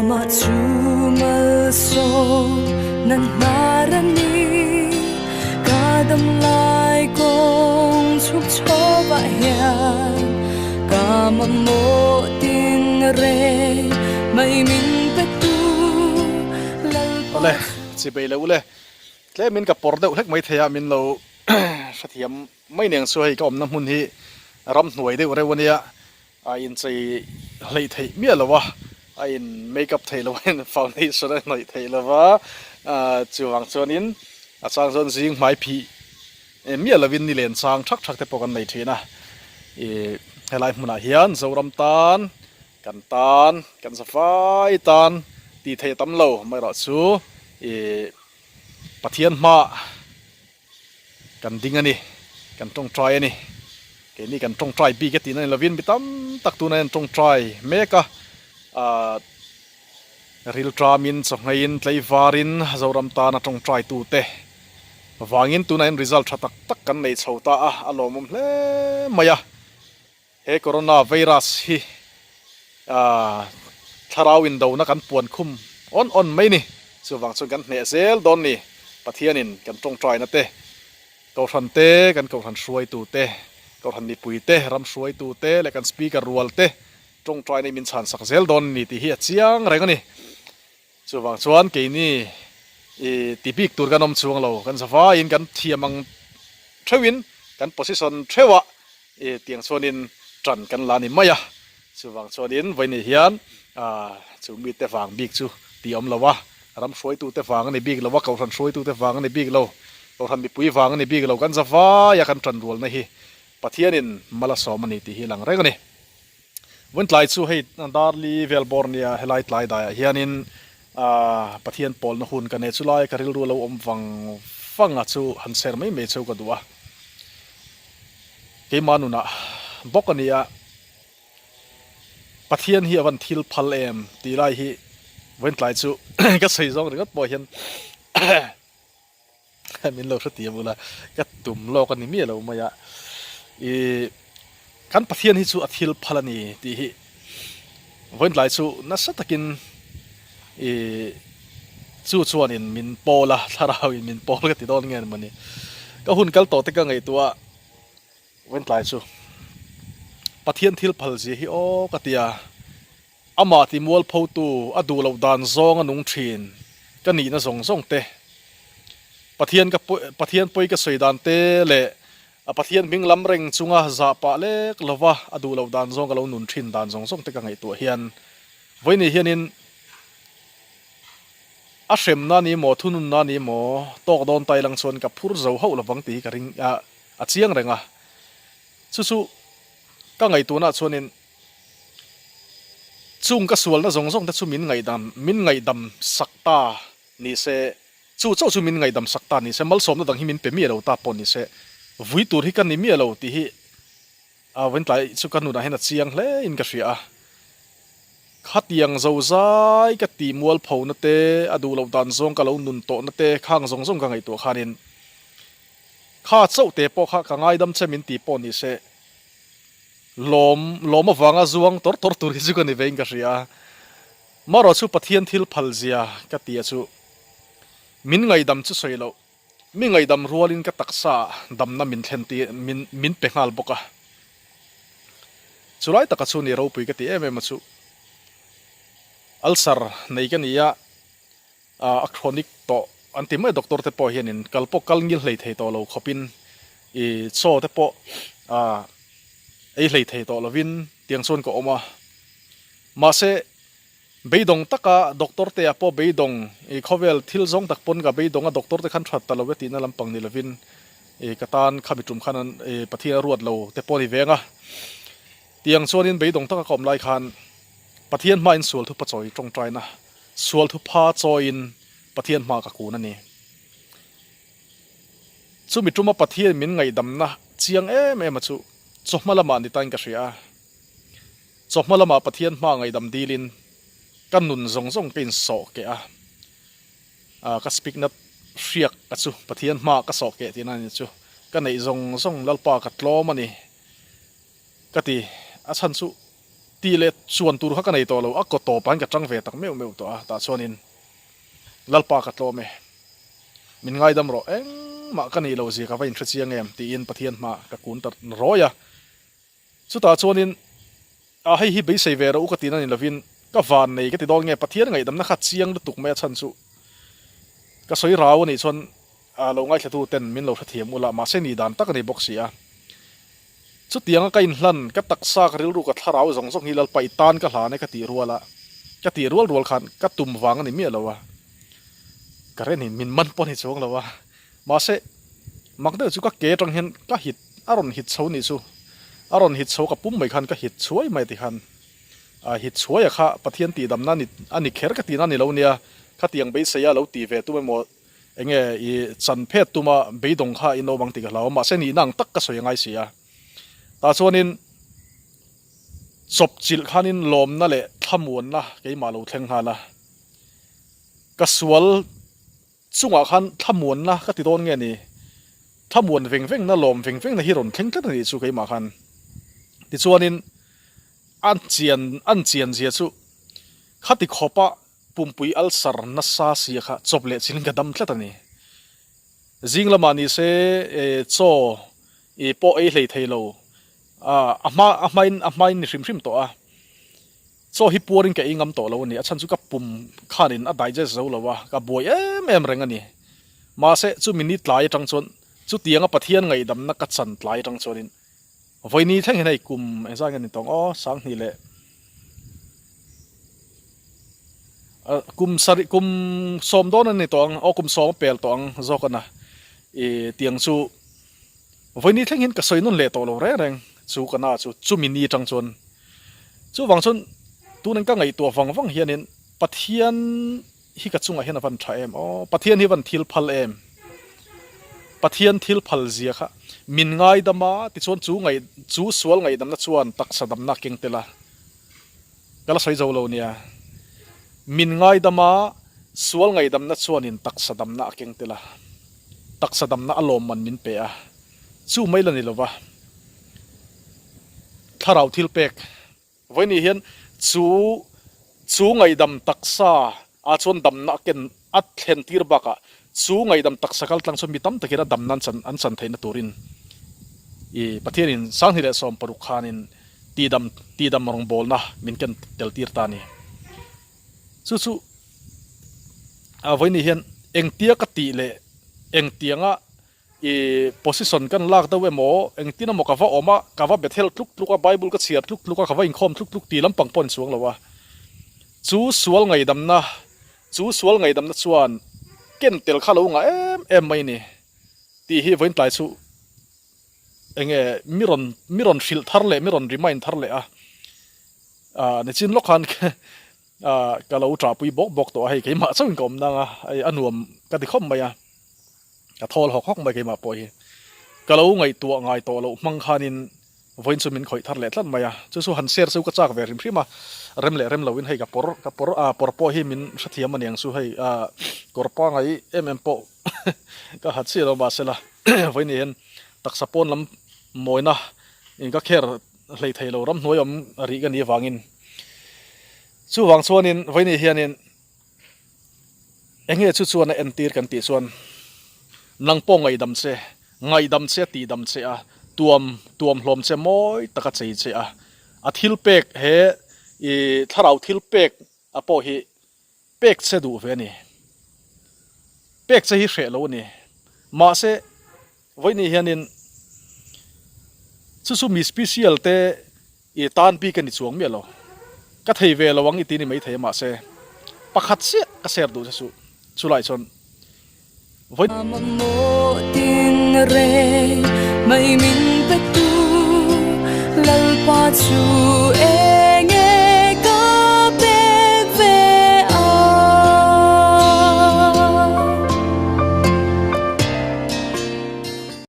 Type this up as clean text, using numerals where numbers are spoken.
Amah chu malsawm nan hnar a ni. Ka dam lai kawng chhuk chhovah hian ka mamawh tin reng mai min petu Lalpa Awle, chibei lo ule. Tlemin ka pawr deuh hlek mai thei a, min lo hrethiam mai neng chu hei ka awmna hmun hi ramhnuai deuh reuh a nia. A inchei hleih theih miah lo a, a in make up theih lo a, in foundation a hnawih theih lo va, chuvang chuanin a chang chuan zing hmai phih miah lovin ni len chang thak thak te pawh kan nei thin a. Ih helai hmunah hian Zoram tan, kan tan, kan zafai tan tih theih a tam lo amaherawhchu ih Pathian hmaah Kan ding a ni, kan tawngtai a ni. Keini kan tawngtai bik e tihna ni lovin mi tam tak tunah hian tawngtai mek a. Ahh rilṭamin chawhngeiin tleivarin Zoram tana tawngtai tute vangin tunah hian result tha tak tak kan nei chho ta a, a lawmawm hle mai a. He corona virus hi ahh thlarau indona kan puan khum awn awn mai ni. Chuvang chuan kan hneh zel dawn ni. Pathianin kan tawngtaina te, Kohhran te, kan Kohhran hruaitu te, Kohhran mipui te, ram hruaitu te leh kan Speaker rual te tawngtaina hi min chhansak zel dawn ni tih hi a chiang reng a ni. Chuvang chuan keini i ti bik tur kan awm chuang lo, kan zavaiin kan thiam ang theuhin kan position theuhah i tiang chuanin tan kan la ni mai a. Chuvang chuanin vawiin hian chu mite vang bik chu tih awm lo a, ram hruaitute vang a ni bik lo a, kohhran hruaitute vang a ni bik lo, kohhran mipui vang a ni bik lo, kan zavaia kan tanrualna hi Pathianin mal a sawm a ni tih hi a lang reng a ni. Vun tlai chu hei Darli vel bawr nia helai tlai daiah hianin Pathian pawlna hun ka nei chu lai ka rilru lo awm vang vang a chu han share mai mai cheu ka duh a. Keimah nunah bawk a nia Pathian hi a van thil phal em tih lai hi vawiin tlai chu ka sawi zawng ringawt pawh hian Min lo hre tiam ula, ka tum lawk a ni miah lo mai a. Ih, kan Pathian hi chu a thil phal a ni tih hi vawiin tlai chu nasa takin ih chu chuanin min pawl a, thlarauin min pawl ka ti dawn nge mawni. Ka hun kal tawh te ka ngaihtuah a, vawiin tlai chu Pathian thil phal zia hi aw ka ti a. Amah ti mualphotu a duh loh dan zawng a nung thin ka nihna zawng zawng te, Pathian ka Pathian pawi ka sawi dan te leh a Pathian hming lam reng chunga zah pah lek lova a duh loh dan zawng ka lo nun thin dan zawng zawng te ka ngaihtuah hian vawiin hianin a hremna ni maw thununna ni maw tawk dawn tai lang chuan ka phur zo hauh lovang tih hi ka ring a a chiang reng a chu chu ka ngaihtuahna chuanin Chung ka sualna zawng zawng te chu min ngaihdam, min ngaihdam sak ta ni se, chu chauh chu min ngaihdam sak ta ni se, malsawmna dang hi min pe miah lo ta pawh ni se, vui tur hi ka ni miah lo tih hi a vawiin tlai chu ka nunah hian a chiang hle in ka hria a. Khatiang zozai ka tih mualphona te, a duh loh dan zawng ka lo nun tawhna te khang zawng zawng ka ngaihtuah khanin kha chauh te pawh kha ka ngaidam che min tih pawh ni se, Lawm, lawm avanga zuang tawr tawr tur hi chu ka ni vein ka hria a. Marawh chu Pathian thil phal zia ka ti a chu. Min ngaihdam chu sawi loh, mi ngaihdam rualin ka taksa ah damna min thlen ti, min, min pe nghal bawk a. Chulai taka chu ni ropui ka ti em em a chu. Ulcer nei ka ni a, a chronic tawh an ti mai doctor te pawh hianin kal pawh kal ngil hlei thei tawh lo khawpin ih chaw te pawh ah ei hlei thei tawh lovin tiang chuan ka awm a mahse beidawng taka doctor te ah pawh beidawng ih khawvel thil zawng tak pawn ka beidawng a doctor te khan that ta lo e tihna lampang ni lovin ih ka tan khami tum khan an ih Pathian a ruat lo te pawh a ni veng a tiang chuanin beidawng taka ka awm lai khan Pathian hmain sual thupa chawi tawngtaina Sual thupha chawiin Pathian hma ka kun a ni. Chumi tuma Pathian min ngaihdamna chiang em em a chu chawhma lamah ni tain ka hria a. Chawhma lamah Pathian hma ngaihdam dilin ka nun zawng zawng ka insawh keh a. Ka speak na hriak a chu Pathian hma ka sawh keh tihna a ni chu. Ka neih zawng zawng Lalpa ka tlawm a ni ka ti. A chhan chu. Tih leh chuan tur kha ka nei tawh lo, a kaw tawpah hian ka tang ve tak meuh meuh tawh a, tah chuanin Lalpa ka tlawm e, min ngaidam rawh, engmah ka nih loh zia ka va inhre chiang em tiin Pathian hmaah ka kun ta rawi a. Chutah chuanin a hei hi beisei ve rawh u ka tihna ni lovin ka van nei ka ti dawn nge Pathian ngaihdamna kha chiang lutuk mai a chhan chu ka sawi rau a nih chuan A lo ngaithlatu ten min lo hrethiam ula, mahse ni dan tak a ni bawk si a. Chutianga ka inhlan, ka taksa, ka rilru, ka thlarau zawng zawng hi Lalpa i tan ka hlan e ka tih rual a, ka tih rual rual khan ka tum vang a ni miah lo a. Ka ren in min man pawh a ni chuang lo a. Mahse, mak deuh chu ka ke atang hian ka hit, a rawn hit chho nih chu. A rawn hit chho ka pum mai khan ka hit chhuai mai ti khan. A hit chhuai a kha Pathian tihdamna a ni, a ni kher ka tihna a ni lo nia. Khatiang beisei a lo ti ve tum emaw Enge i chan phet tuma beidawng kha in awm ang tih ka hlau a, mahse nihna ang tak ka sawi a ngai si a. Tah chuanin chawp chilh khanin lawmna leh thlamuanna keimah lo thleng nghal a. Ka sual chungah khan thlamuanna ka ti dawn nge ni? Thlamuan veng vengna, lawm veng vengna hi rawn thleng tlat a nih chu keimah khan. Tichuanin an chian an chian zia chu khati khawpa Pumpui ulcer nasa sia kha chawp leh chin ka dam tlat a ni. Zing lamah ni se chaw i pawh ei hlei thei lo a hma a hmain a hmain ni hrim hrim tawh a. Chaw hi puarin ka ei ngam tawh lo a ni. A chhan chu ka pum khanin a digest zo lo a, ka buai em em reng a ni. Mahse chumi ni tlai atang chuan chutianga Pathian ngaihdamna ka chan tlai atang chuanin Vawiini thleng hian hei kum engzah nge ni tawng aw 2000 leh kum sarih kum sawm dawn a ni tawh ang aw kum sawm a pel tawh ang zawk a na ih tiang chu vawiini thleng hian ka sawi nawn leh tawh lo reng reng chu ka na chu chumi ni atang chuan chuvang chuan tunin ka ngaihtuah vang vang hianin Pathian hi ka chungah hian a van tha em aw, Pathian hi a van thil phal em? Pathian thil phal zia kha min ngaidam a, tichuan chu ngaih chu sual ngaihdamna chuan taksa damna a keng tel a, ka la sawi zo lo nia, min ngaidam a, sual ngaihdamna chuanin taksa damna a keng tel a, taksa damna a lawmman min pe a, chu mai la ni lova, thlarau thil pek. Vawiin hian chu chu ngaihdam taksa ah chuan damna a ken a thlen tir bakah chu ngaihdam taksa kal tlang chuan mi tam takin a damna an chan an chan theihna turin i Pathianin 2016 khanin tihdam tihdam rawngbawlna min ken tel tir ta a ni. Chu chu a vawiin hian engtia ka tih leh engtianga I position kan lak deuh emaw, engtin emaw ka va awm a, ka va Bethel tluk tluk a, Bible ka chhiar tluk tluk a, ka va inkhawm tluk tluk tih lampang pawh a ni chuang lo a. Chu sual ngaidamna, chu sual ngaidamna chuan ken tel kha lo ngah em em mai ni tih hi vawiin tlai chu enge mi rawn mi rawn hrilh thar leh mi rawn remind thar leh a. Ah nichin lawk khan ah ka lo ṭahpui bawk bawk tawh a, hei keimah chauhin ka awm nang a, hei a nuam ka ti khawp mai a. Ka thawl hawk hawk mai keimah pawh hi. Ka lo ngaihtuah ngai tawh loh hmang khanin vawiin chu min khawih thar leh tlat mai a. Chu chu han share chu ka chak ve hrim hrim a, rem leh rem loin hei ka pawr ka pawr a pawr pawh hi min hrethiam aniang chu hei a kawr pangai em em pawh ka ha chiah lo mahsela vawiin hian taksa pawn lam mawina in ka kher hlei thei lo ramhnuai awm rih ka nih avangin chuvang chuanin vawiin hianin Enge chu chuan a entir kan tih chuan nang pawh ngaihdam che, ngaihdam che a tihdam che a, tuam tuam hlawm che mawi tak a chei che a, a thil pek he i thlarau thil pek a pawh hi pek che duh ve a ni. Pek che hi hreh lo a ni. Mahse vawiin hianin chu chu mi special te I tan bik a ni chuang miah lo. Ka thei ve lo ang i ti ni maithei a mahse pakhat chiah ka share duh che chu chulai chuan vawi Mamawh tin reng mai min pe tu Lalpa chu e.